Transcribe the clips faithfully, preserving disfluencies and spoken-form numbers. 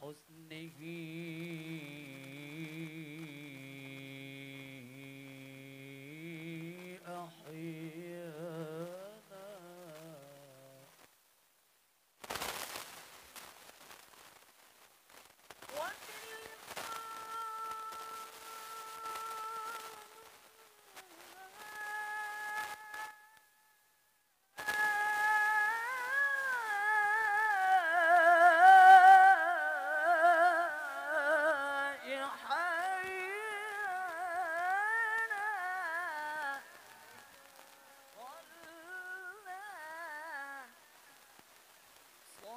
بحسنه أحيانا.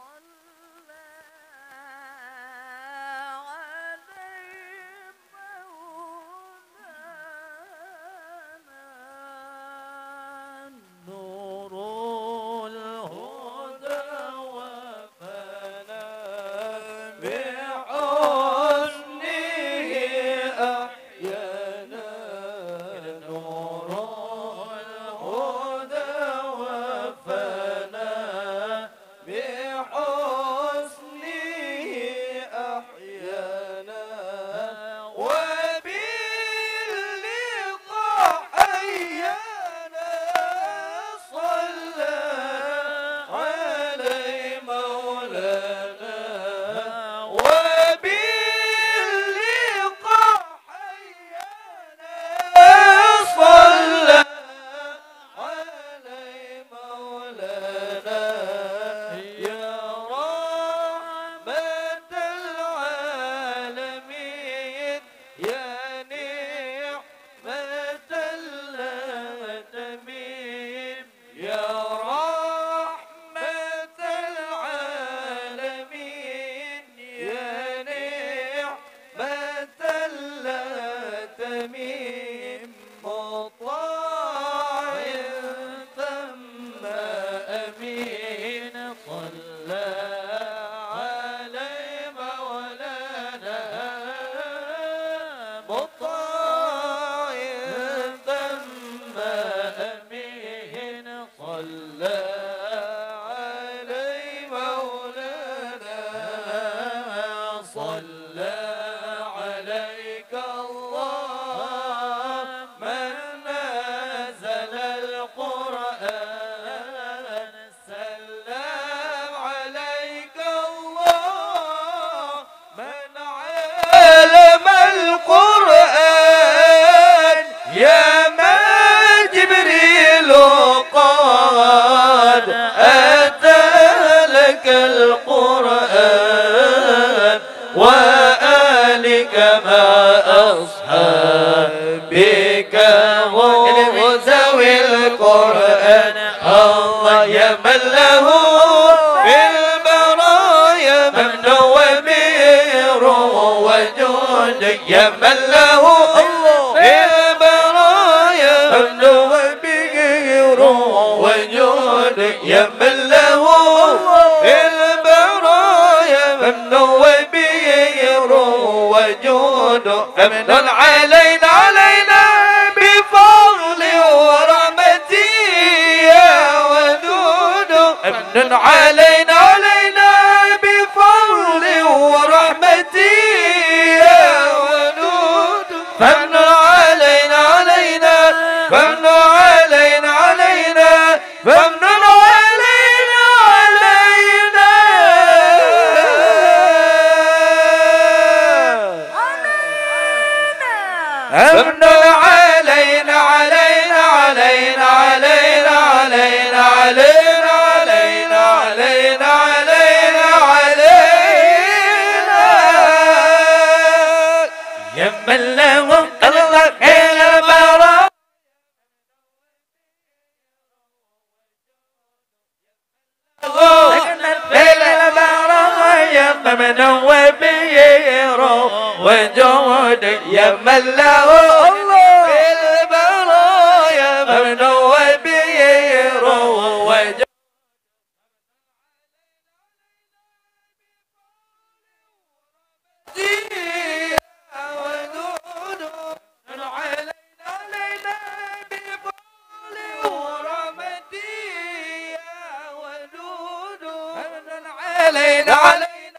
صلى عليه مولانا نور الهدى وفانا بحسنه أحيانا نور الهدى وفانا بحسنه أحيانا وباللقاء حيانا صلى عليه مولانا وباللقاء حيانا صلى عليه مولانا يا رحمة العالمين يا نعمة الأتمين يا رحمة العالمين يا نعمة الأتمين مطاع ثم أمين صلى عليه مولانا مطاع ثم أمين صلى عليه مولانا صلى عليك الله من نزل القرآن سلم عليك الله من علم القرآن يا ما جبريل قد أتى لك القرآن وآلك مع أصحابك هم ذوي القرآن الله يا من له في البرايا من وبير وجود يا من له في البرايا من وبير وجود يا من له في البرايا من وبير وجود فمن علينا علينا بفضل ورحمته يا ودود فمن علينا علينا بفضل ورحمته يا ودود فمن علينا علينا فمن علينا علينا فمن علينا علينا فمن علينا علينا علينا علينا علينا علينا علينا علينا علينا علينا يا من له الخلق البرايا من وبير وجود يا من له في البرايا من وبير وجود علينا علينا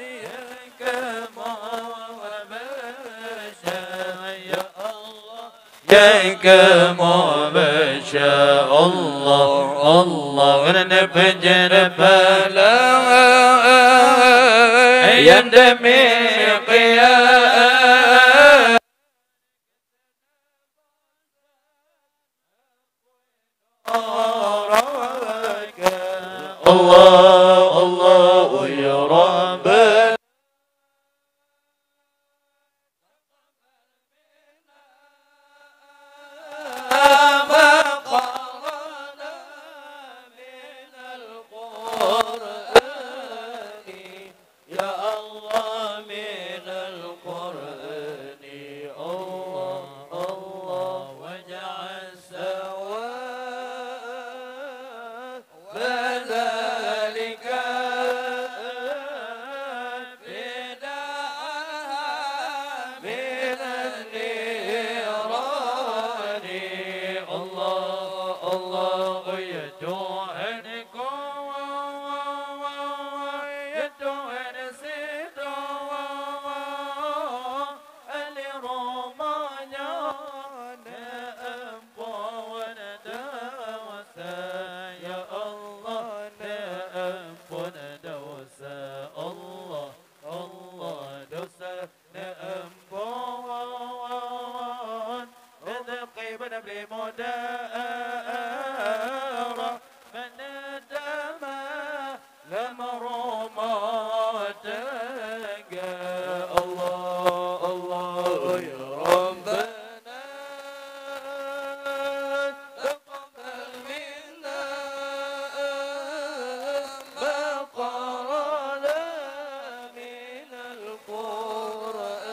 Nyang kamoe baca, ya Allah. Nyang kamoe baca, Allah, Allah, ngon peujeuet pahala nyang deumikian. Allah, Allah, ya Rabbana. يا الله من القرآن، الله، الله، واجعل ثواب ذلك فداء من النيران. الله، الله، يا Tuhan. Ko, ya Tuhan sitoe, ahli rumoh nyoe neuampon desya, ya Allah, neuampon desya, Allah, Allah, desya. Neuampon, rezeki beuneubi mudah, rahmat neutamah lam rumoh tangga. Allah, Allah, ya Rabbana. تقبل منا ما قرأنا من القرآن،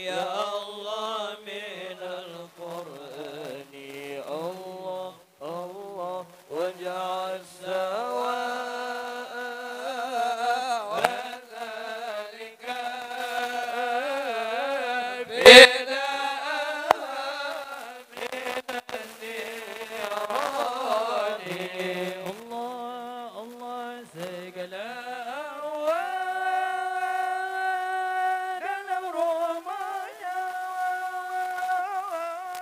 يا الله، من القرآن، الله، الله، واجعل ثواب ذلك فداء من النيران. Allah, Allah, segala awak dalam rumoh nyoe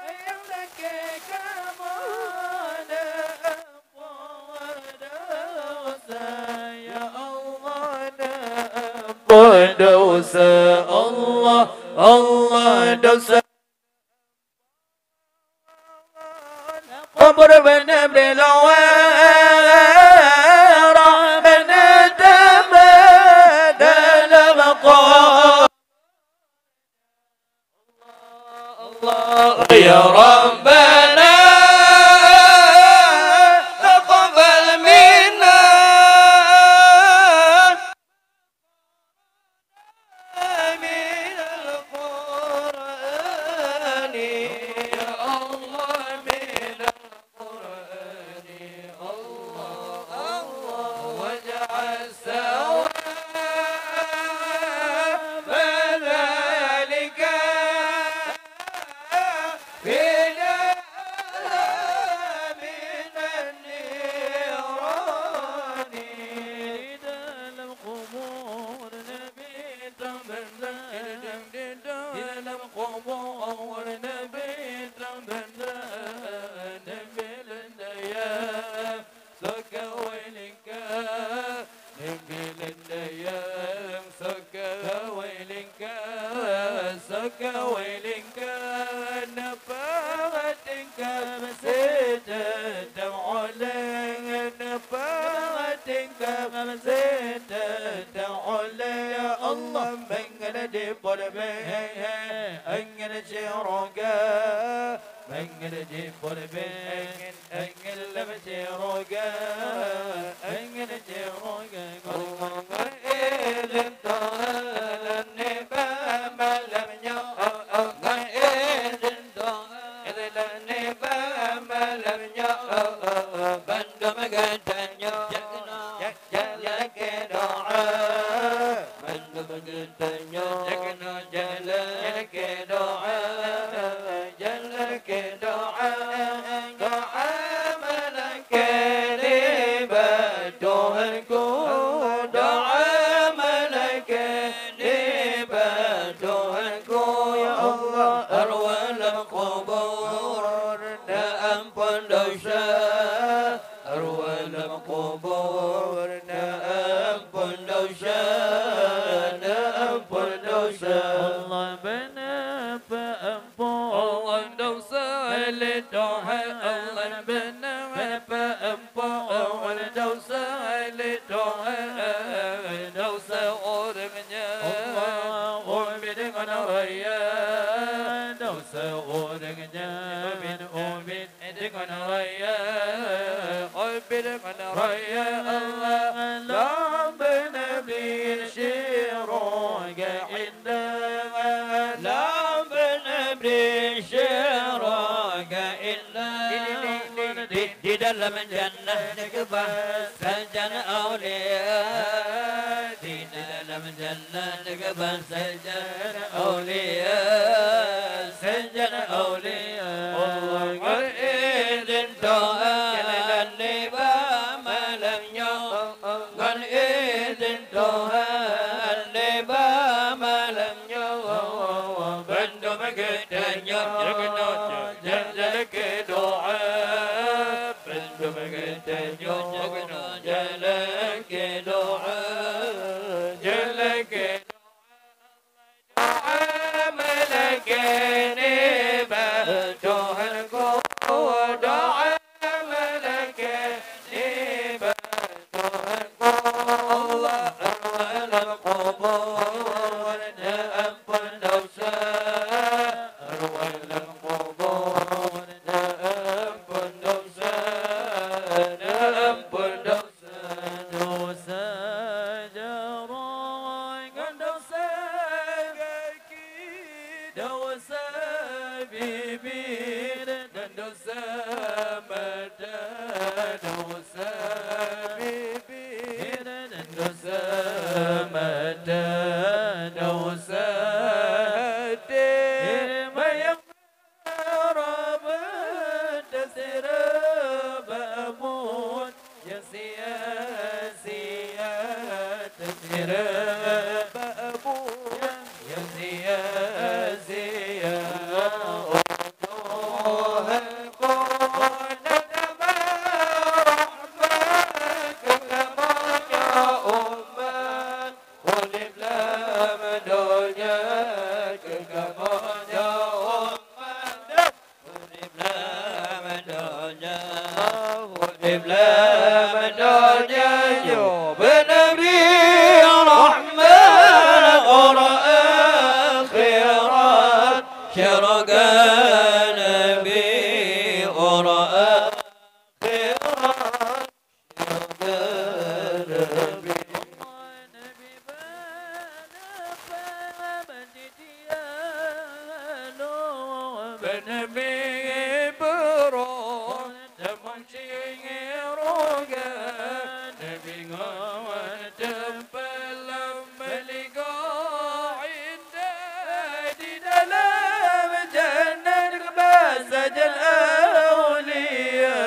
nyang lakée kamoe neuampon desya, ya Allah, neuampon desya, Allah, Allah, desya. Kubur beuneubi luwah, rahmat neutamah dalam kubur. يا ربنا تقبل منا من القرآن، يا الله، من القرآن، الله، الله، واجعل ثواب ذلك فداء من النيران. Di dalam kubur Nabi tambah, di dalam kubur Nabi tambah, Nabi lendaya. Soe kawai lingka, ninggilan dayang. Soe kawai lingka, soe kawai lingka, napa tingkah seutatang uleng, napa tingkah seutatang uleng. Ya Allah, meungeuleudeue peureubée, angén syeuruga, meungeuleudeue peureubée, angén lam syeuruga, angén syeuruga. Allah, ngon idhin Tuhan, nibak malam nyoe. Allah, ngon idhin Tuhan, nibak malam nyoe. Bandum geutanyoe jak, jak, jak lakée doa. Bandum geutanyoe Tanyoe keunoe jalan keu doa, jalan keu doa, doa malakée nibak Tuhanku, doa malakée nibak Tuhanku. Ya Allah, arwah lam kubur, na amphon dosa. Arwah lam kubur, na amphon dosa, na amphon dosa. Allah beuna peuamphon dosa lé Tuhan, Allah beuna peuamphon dosa lé Tuhan. Dosa ureuëng nyan, Allah, ubit ngon raya. Dosa ureuëng nyan, ubit, ubit. Deungon raya, ubit deungon raya Allah, lam beuna bri syeuruga indah, lam beuna bri syeuruga indah. Di, di, di, di, di dalam jannah neukeubah sajan aulia, di dalam jannah neukeubah sajan aulia, sajan aulia. Allah ngon izin Tuhan, nibak malam nyoe, ngon izin Tuhan, nibak malam nyoe, bandum geutanyoe jalan keu doa, bandum geutanyoe jalan keu doa, jalan keu doa malakée nibak Tuhanku, doa malakée nibak Tuhanku. Allah, arwah lam kubur, na amphon dosa, arwah lam kubur, na amphon dosa, na amphon dosa. Dosa jaroe ngon dosa gaki, dosa bibir dan dosa mata, dosa bibir dan dosa mata, dosa hati. Mayang Rabbana tasira ba'mun, ya sia-sia tasira ba'mun, ya sia-sia. Oh, Tuhanku, na tamah rahmat keu kamoe nyoe umat. Udeb lam donya keu kamoe nyoe umat. Udeb lam donya, udeb lam donya nyoe beuna bri rahmat, uroe akhirat syeuruga Nabi, uroe akhirat. Meuligoe indah di dalam jannah, keubah sajan aulia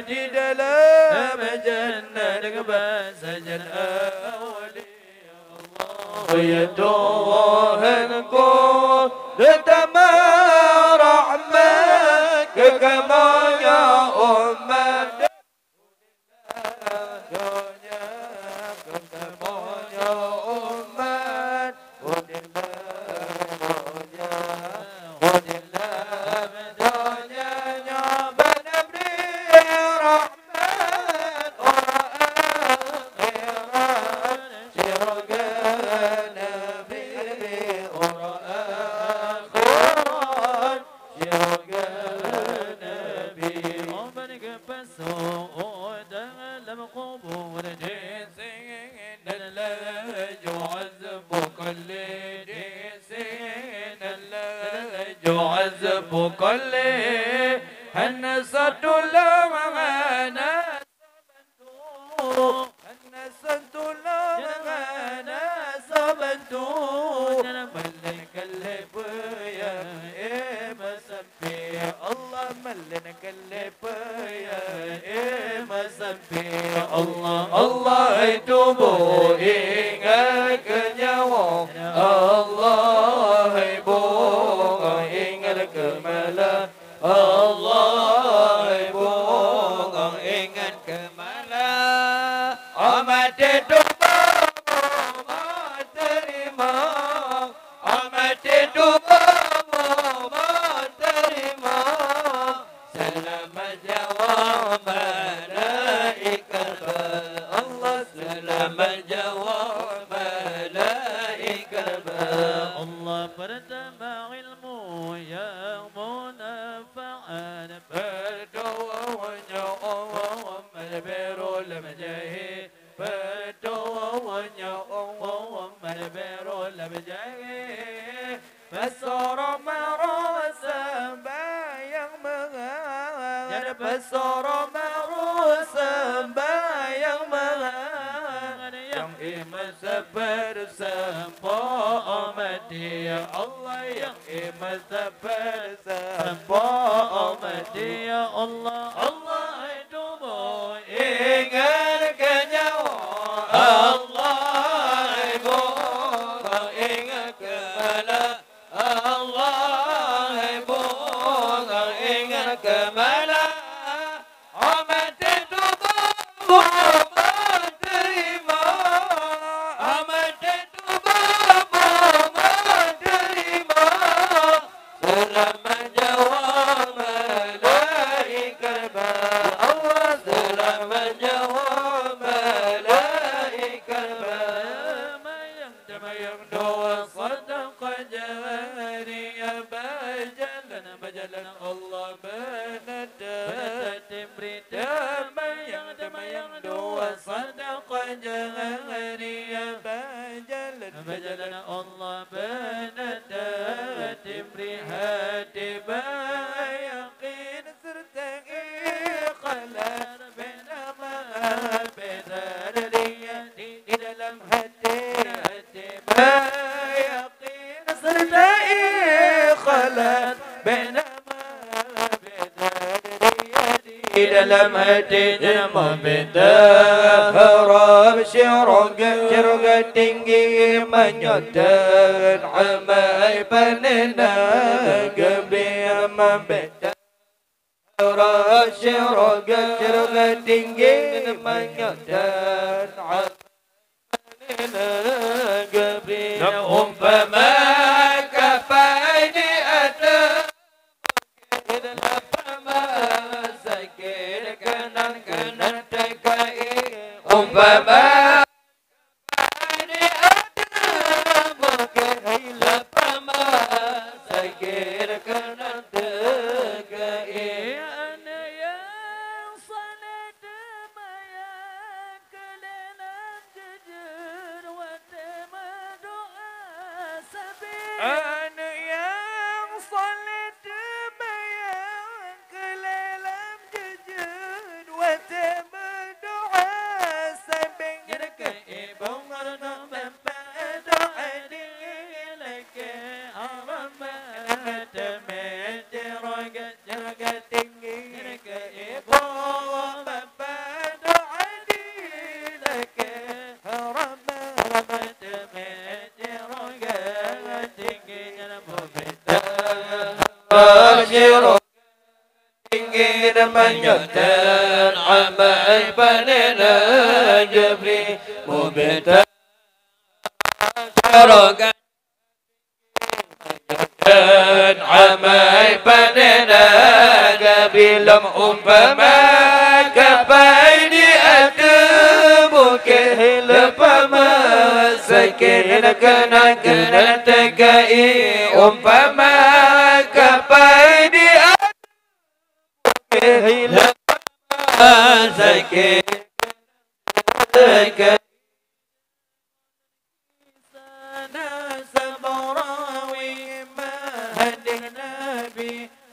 di dalam jannah, keubah sajan aulia. Allah, ya Tuhanku, na tamah rahmat keu kamoe nyoe umat. Donya keu kamoe nyoe umat, udeb lam donya, udeb lam donya nyoe beuna bri rahmat, uroe akhirat syeuruga Nabi, uroe akhirat syeuruga Nabi. Umat geupasoe dalam kubur di sinan laju azab qalbi, di sinan laju azab qalbi. Hana satu lam hana Hana satu lam hana saban tu, Allah, pertama ilmu yang manfaat, kedua nyoe ilmu jahil, kedua nyoe ilmu jahil, peusoroe meurasa sembahyang meuhan, peusoroe meurasa sembahyang meuhan, nyang iman seupeusampoe mati, ya Allah, nyang iman seupeusampoe mati, ya Allah. Allah tuboh ingat keu nyawa, Allah boh ingat keu mala, Allah boh ingat keu mala. Amat tuboh meuteurimong, amat tuboh meuteurimong. Seulamat nyawa malaikat ba Allah, seulamat nyawa malaikat ba. Damai nyang doa sadaqah jariyah, bajalan, bajalan Allah beunata. Damai nyang, damai nyang doa sadaqah jariyah, bajalan, bajalan Allah beunata. Dibri hati bayakin serta ikhlasan, bina maaf, bina ria di dalam hati, hati bayakin serta ikhlasan, bina maaf, bina ria di dalam hati. Nyan meubeda harab syurga, syurga tinggi, meunyoe tan amai panena geubri. Meubeda harab syurga, syurga tinggi, meunyoe tan amai panena geubri. Nyang umpama kapai di ateueh Umpama sakét keunan, keunan teukai, umpama di ateueh bukét, umpama sakét keunan teukai. Aneuk nyang saleh teumayang keu lé lam jujur watée meudoá sabe. Aneuk nyang saleh teumayang keu lé lam jujur watée meudoá sabe. Nyan keuh ibu ngon bapak doá dilakée, rahmat teumé di syeuruga, syeuruga tinggi. Nyan keuh ibu bapak doá dilakée, rahmat, rahmat teumé di syeuruga tinggi. Nyan meubeda syeuruga tinggi dan meunyoe tan amai panena geubri, meubeda syeuruga. Dan amai panena geubri lom umpama kapai di ateueh bukét, umpama sakét keunan, keunan teukai, umpama kapai di ateueh bukét, umpama sakét keunan teukai.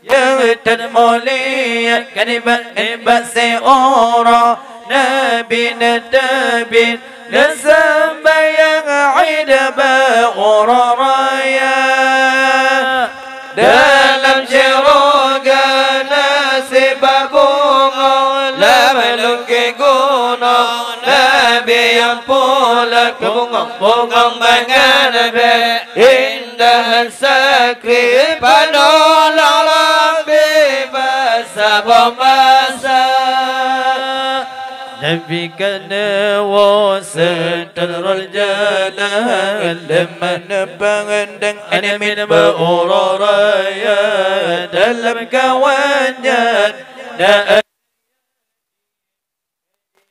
Nyang that mulia keu nibak, nibak siuroe Nabi neuteubiet neuseumbahyang Id bak uroe raya. Dalam syeuruga na sibak bungong, lam lungkée gunong Nabi nyang pulang, bungong-bungong mangat bèk indah sakri panoh lam Rabbi bak saboh masa. Nabi ka neuwoe seutôt rot jalan, leumah neupandang aneuk miet bak uroe raya dalam kawan nyan. Na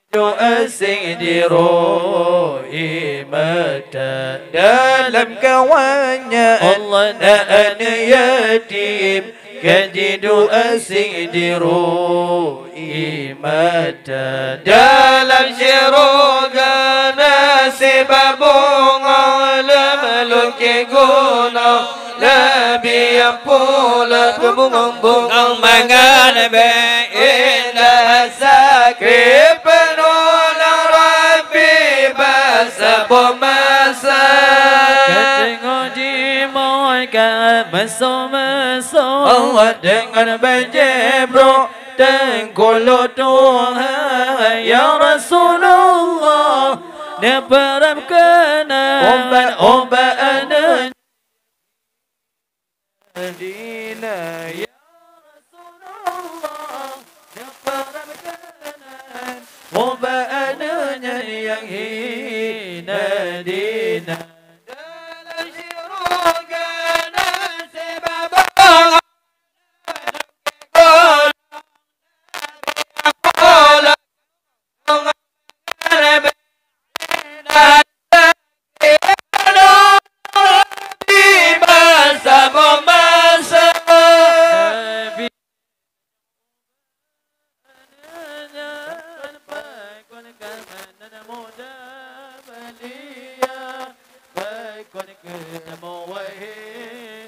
Doa sing diroe mata dalam kawannya Allah na aneuk yatim ka jidoa sing diroe mata dalam syuruga na sibabong alam lukée gunong Nabi nyang pulo beubungong-bungong mangat bék indah sakét peunoh lam Rabbi bak saboh masa. Ka teungoh jimoi ka meuso-meuso Allah deungon bajée brok teungku lôn tuha ya Rasulullah neupeurab keunan ubat-ubat aneuk Madinah, ya Rasulullah, neupeurab keunan ubat aneuk nyan nyang hina dina. Dalam syuruga na sibabong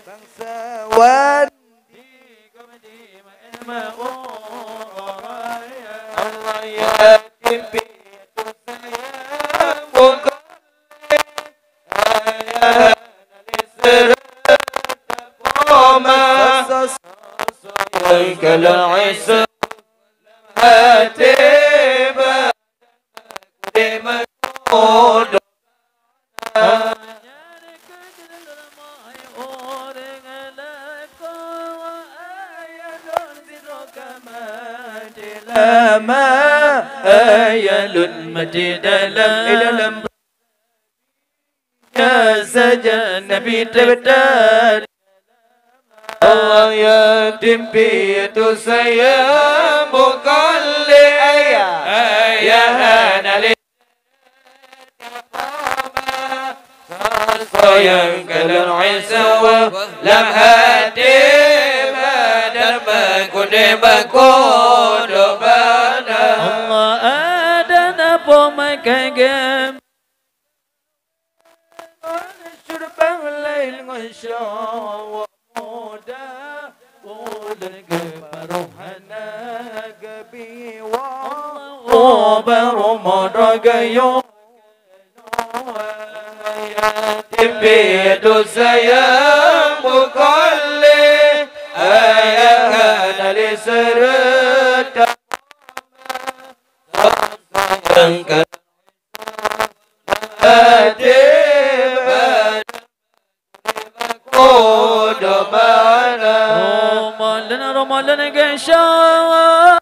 Bangsawan Allah yatim piatu sayang bukan ayah serta poma. Yang kalau esok hati berkudema kodok. Lama ayah lôn mati dalam, eh, dalam saja Nabi terbetan. Allah yatim piatu sayang bukan lé ayah. Ayah hana lé Sayang keu lôn Isa lam até badan meukude baku dobana. Allah ada napa makai gem. Syurbang lain ngon syawa. Muda ulôn geuparoh hana geubiwa. Oh, baru muda geuyoe. Yatim piatu sayang bukan lé ayah hana lé seureuta. Sayang ka Ramadan, Ramadan, Ramadan, Ramadan,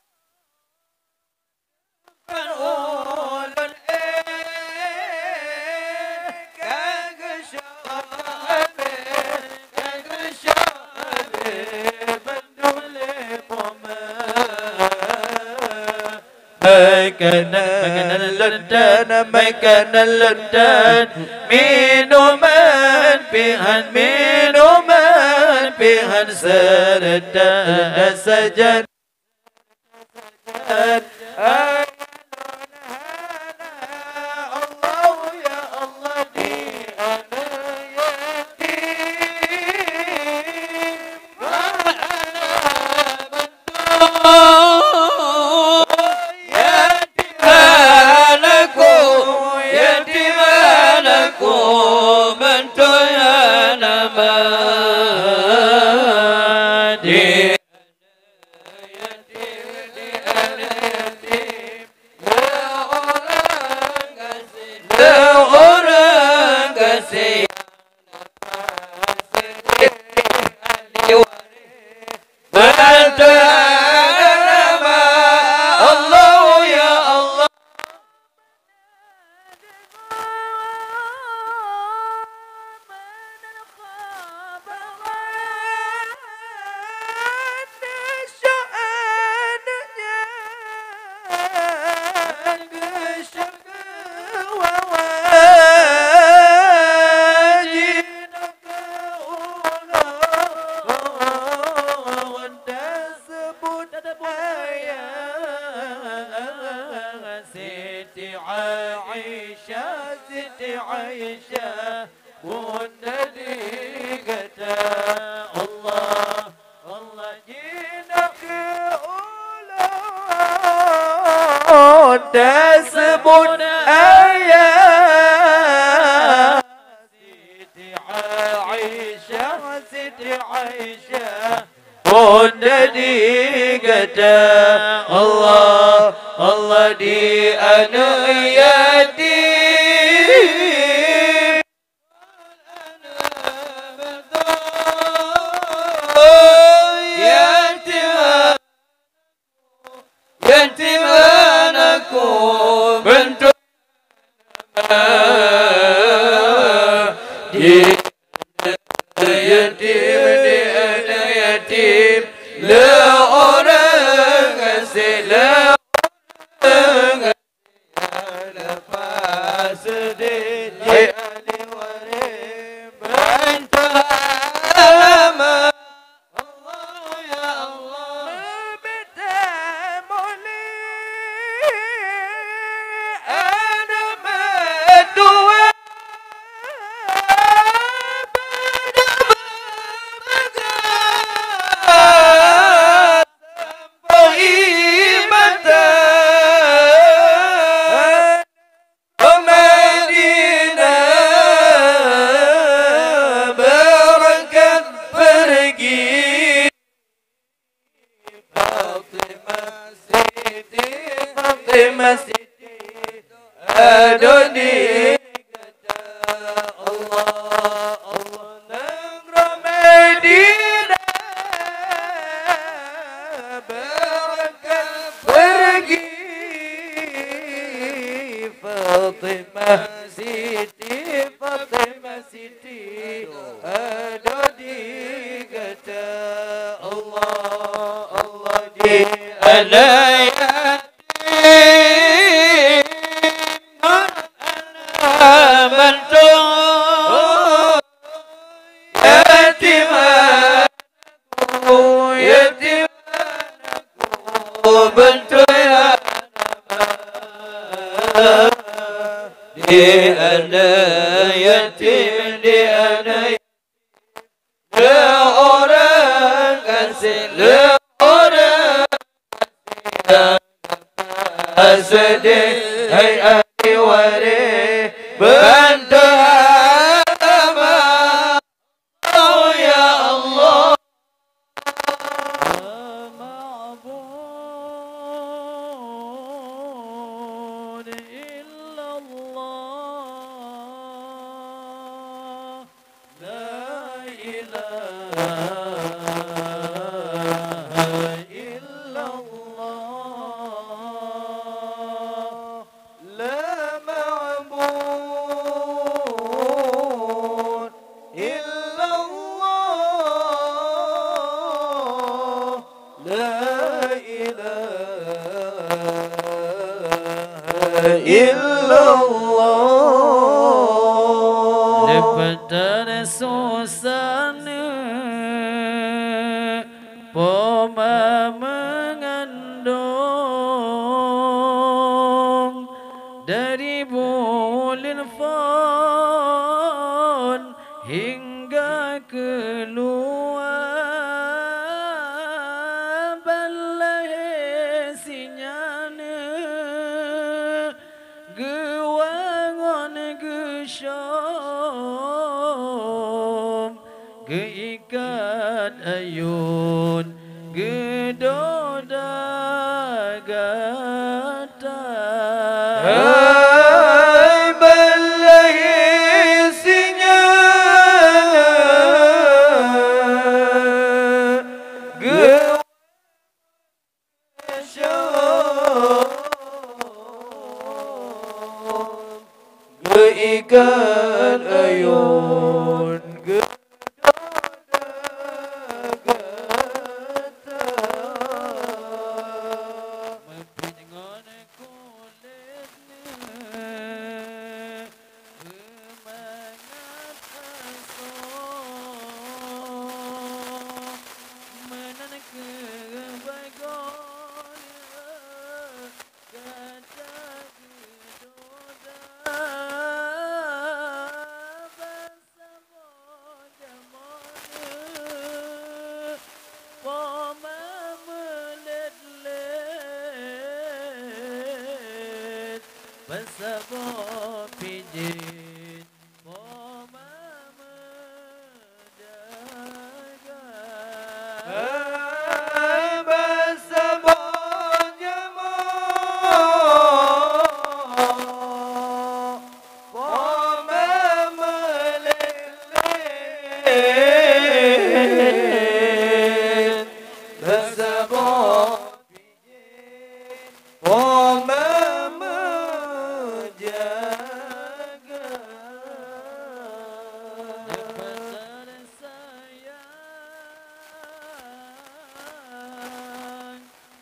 Makanan, makanan lôn tan, makanan lôn tan, minuman pihan, minuman pihan seureuta sajan. Aisyah, Siti Aisyah, pun dari gata Allah, Allah di anak yatim. Yatim, yatim anakku, bantu di yatim, di anak yatim, le ureueng aséh, le ureueng Lepas seudeh di ahli waréh, bantu halaman. Allah, ya Allah. Meubeuta mulia aneuk meutuah. Pada sampôh i mata Madinah, beurangkat peurgi. Fatimah Siti, Fatimah Siti, adoe di gata Allah, Allah. Nanggroe Madinah, beurangkat peurgi. Fatimah Siti, Fatimah Siti, adoe di gata Allah, Allah di anak yatim. Ngon aneuk mantong yatim anakku, yatim anakku, bantu ya Allah. Di aneuk yatim, di aneuk yatim, le ureueng aséh, le ureueng aséh, hai ahli waréh, bantu halaman. Allah, ya Allah. La ma'bud illallah. La ilaha illallah. La ma'bud illallah. La ilaha illallah. Leupah dari susah nyoe, Po ma meungandong, dari buleuen phon hingga keuluwa, ban lahé si nyan geuwangon geushom, geuikat ayôn geudoda gata. Hai ban lahé si nyan geu- Geuikat ayôn geudoda gata. Meupiet ngon kulét neuh, beumangat asoe, meunan kheueh bak goe gata geudoda. Bansaboh jameun Po ma meulét-lét, bansaboh pih jeuet Po ma meu- Beusaboh jamoe, poma meulilée. Beusaboh Poma meujaga. Leupah sayang,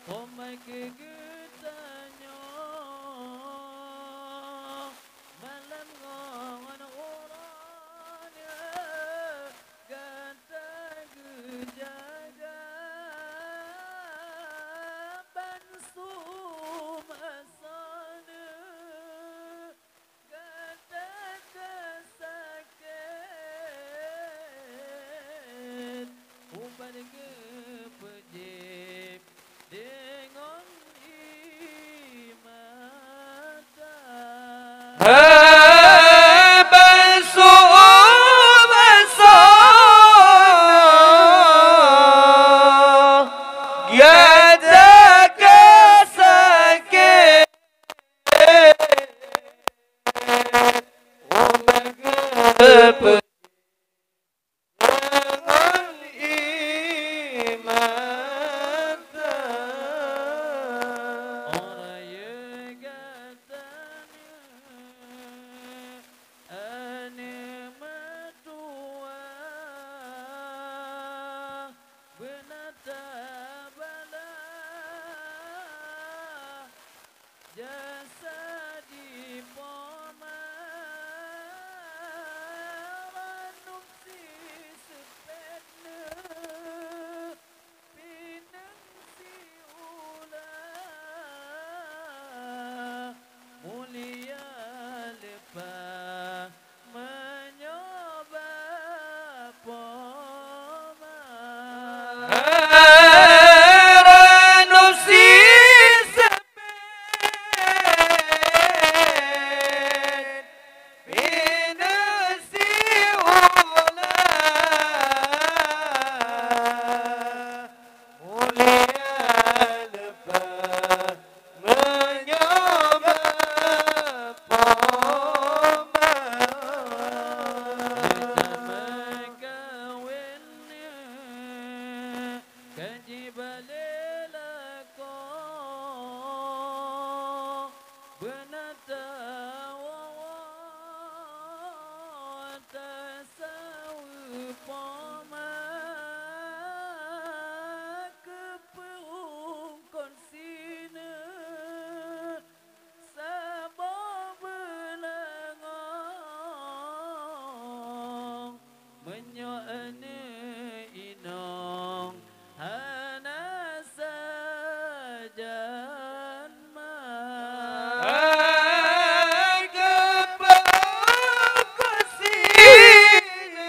poma keu geutanyoe. Malam ngon uroe nyoe gata geujaga, ban sum asoe nyoe gata ka sakét, ubat geupeujieb deungon ié mata. Hai bansa, bansa, gata ka sakét, ubat geupeujieb deungon ié mata. Ora yue gata nyoe aneuk meutuwah, beuna tabala. Jasa jipoma, ranub siseupet neuh, pineung siulah, mulia leupah meunyoe bak poma. Ranub siseupet pineung siulah, mulia leupah meunyoe bak poma. Leuta meukawen nyoe ka jibalée lakoe, beuna tawoe-woe tasaweue poma, keupeue eungkot sineuk saboh beulangong, meunyoe aneuk inong hana sajan ma. Keupeue eungkot sineuk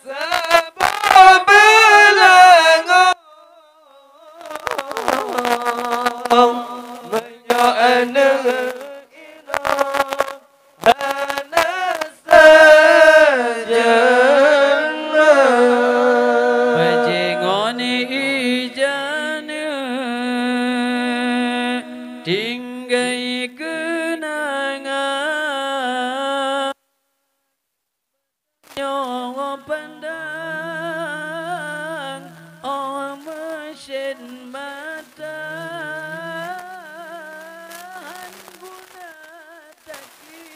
saboh beulangong, meunyoe aneuk inong hana sajan ma. Bajée ngon ija nyoe tinggai keunangan. Nyoe pandang óh meusyet mata, han guna takli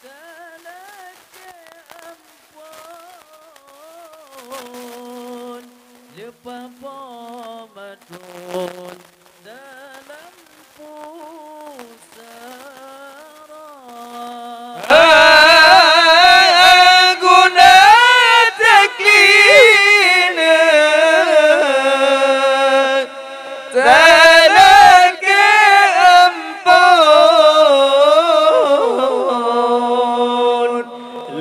talakée amphon, leupah poma thon dalam pusara. Guna takli nyoe talakée amphon,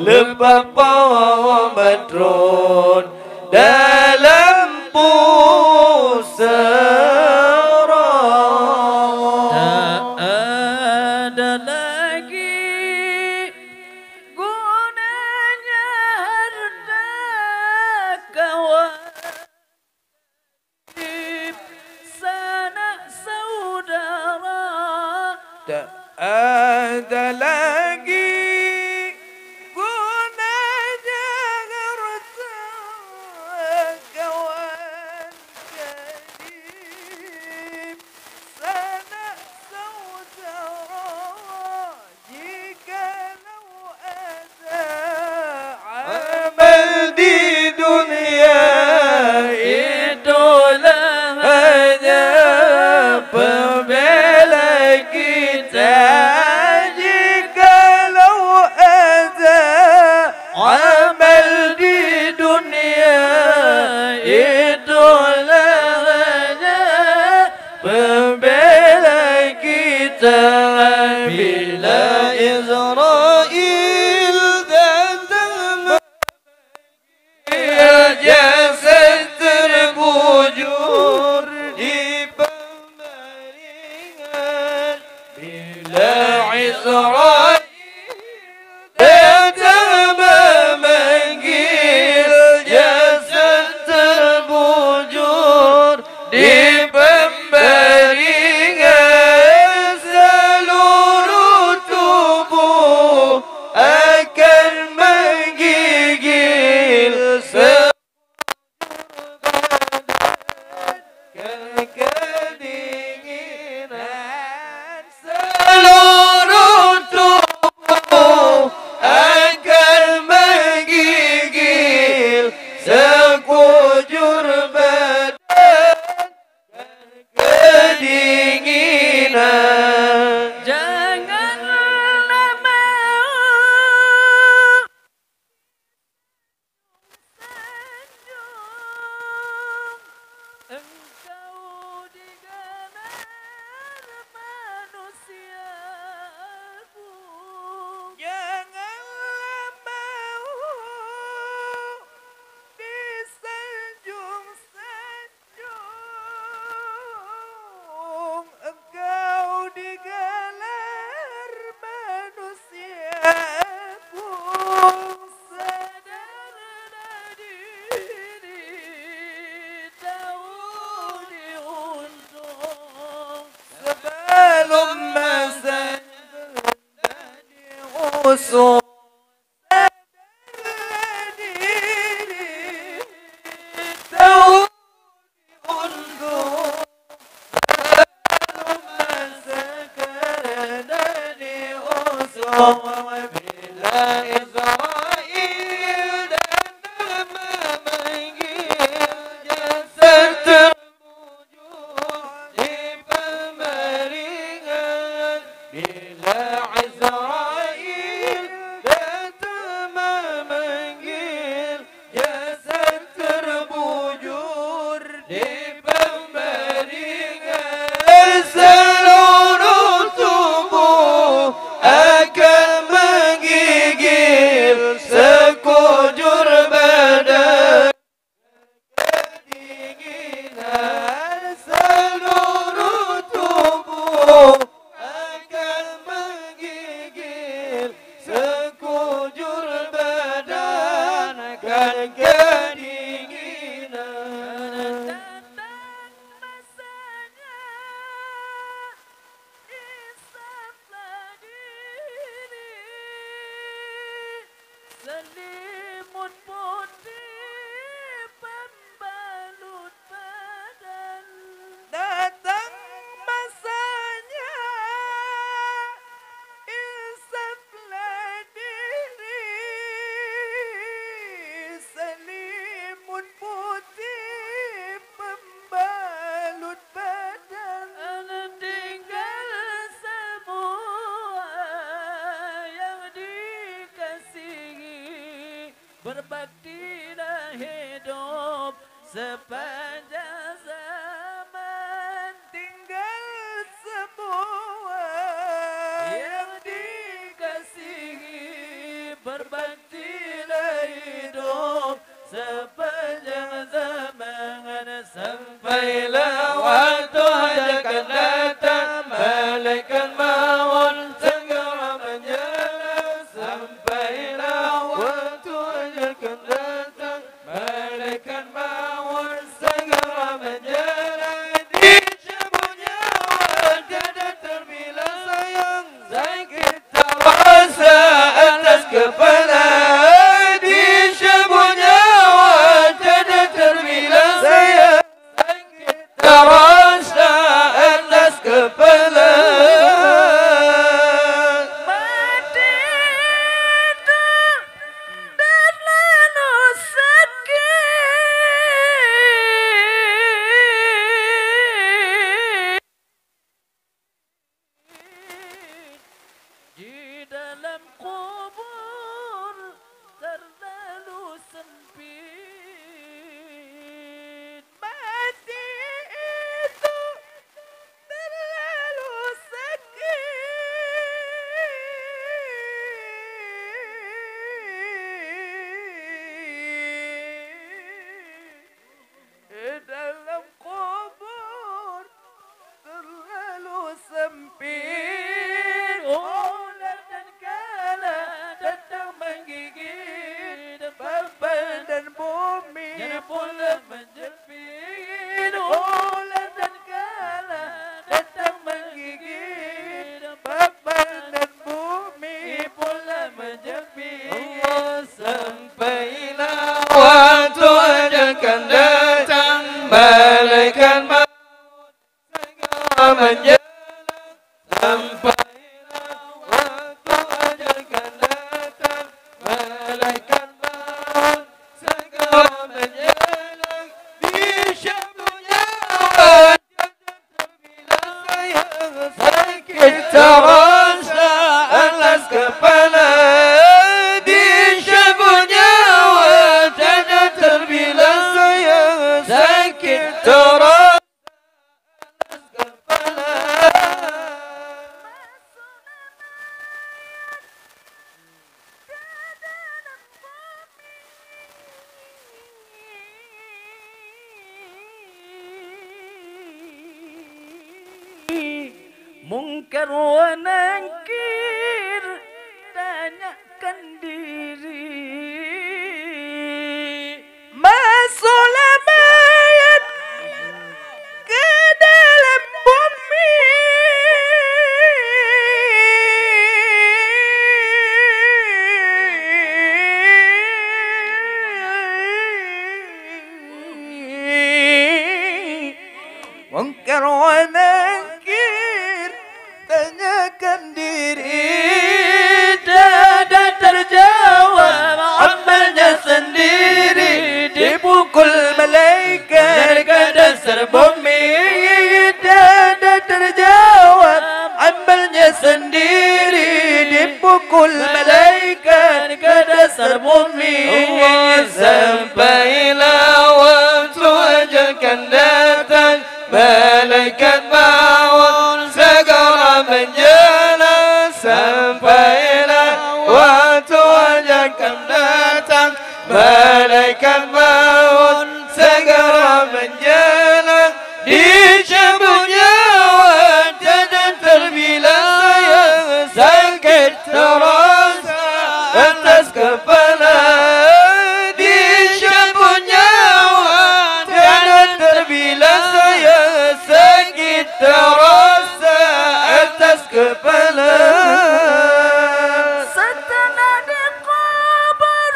leupah poma thon dalam pusara. Tak ada lagi guna Bagi guna jaga rasa kawan karib, sanak saudara, jikalau ada amal di dunia, itulah hanya pembela kita. Jikalau ada amal di dunia, itulah hanya pembela kita. Bila Israel datang memanggil, jasad terbujur di pembaringan. Bila Israel datang memanggil, jasad terbujur di pembaringan. Seluruh tubuh akan menggigil, se- kedinginan. Seluruh tubuh akan menggigil, sekujur badan kedinginan. Janganlah mau sanjung engkau digelar manusia agung. Janganlah mau disanjung-sanjung Engkau digelar manusia agung, sadarlah diri tahu diuntung sebelum masanya diusung. Sadarlah diri tahu diuntung sebelum masa karena diusung. Bila Israel datang memanggil, jasad terbujur di pembaringan. Bila Israel datang memanggil, jasad terbujur di pembaringan. Seluruh tubuh akan menggigil, sekujur badan kedinginan. Seluruh tubuh akan menggigil, sekujur badan akan kedinginan. Datang masanya, isaplah diri, selimut putih pembalut badan. Datang masanya, isaplah diri, selimut putih pembalut badan. Tinggal semua yang dikasihi, berbaktilah hidup sepanjang zaman. Tinggal semua yang dikasihi, berbaktilah hidup sepanjang zaman. Sampailah waktu ajal akan datang, malaikat maut segera menjala. Sampailah waktu ajal akan datang, malaikat maut segera menjala. Dicabut nyawa tiada terbilang sayang, sakit tawa kepala, di syabut nyawa tiada terbilang sayang. Sakit terasa atas kepala. Mati itu terlalu sakit. Di dalam kubur terlalu sempit. Mati itu terlalu sakit. Dalam kubur terlalu sempit. Ular dan kala datang menggigit. Papan dan bumi pula menjepit. Ular dan kala datang menggigit. Papan dan bumi pula menjepit. Allah, sampailah waktu ajal kan datang, malaikat maut segera menjelang. Sampailah waktu ajal kan datang, malaikat maut segera menjelang. Di syabut nyawa tiada terbilang sayang, sakit terasa atas kepala. Di syabut nyawa tiada terbilang sayang, sakit terasa atas kepala. Mungkar wa Nakir tanyakan diri. Masuklah mayat ke dalam bumi. Mungkar wa Nakir tanyakan diri, tiada terjawab amalnya sendiri. Dipukul malaikat ke dasar bumi, tiada terjawab amalnya sendiri. Dipukul malaikat ke dasar bumi. Sampailah waktu ajal kan datang, malaikat maut segera menjelang. Sampailah waktu ajal kan datang, malaikat maut segera menjelang. Dicabut nyawa tiada terbilang, sakit terasa atas kepala. Dicabut nyawa tiada terbilang, sakit terasa atas kepala. Setelah dikubur,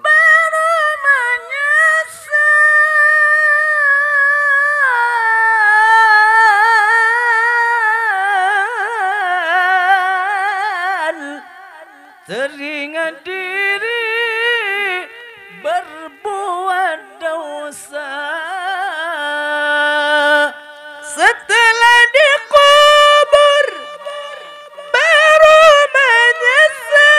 baru menyesal. Teringat diri berbuat dosa. Setelah dikubur, baru menyesal.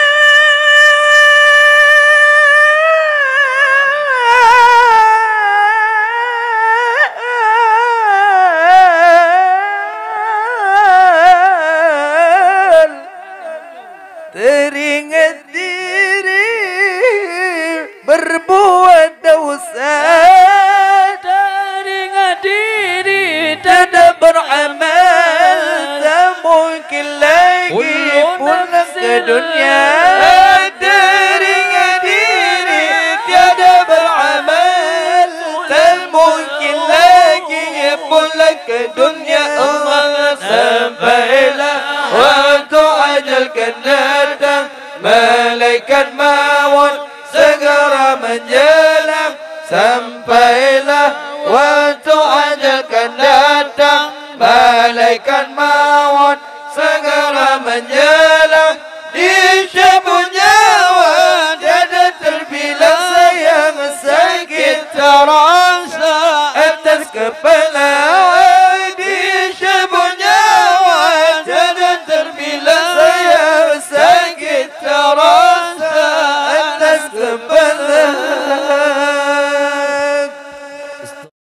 Teringat diri berbuat dosa. Teringat diri tidak beramal, tak mungkin lagi pulang ke dunia. Teringat diri tiada beramal, tak mungkin lagi pulang ke dunia. Allah, sampailah waktu ajal kan datang. Malaikat maut segera menjelang, sampailah waktu ajal kan datang. Malaikat maut segera menjelang, dicabut nyawa tiada terbilang, sayang sakit terasa.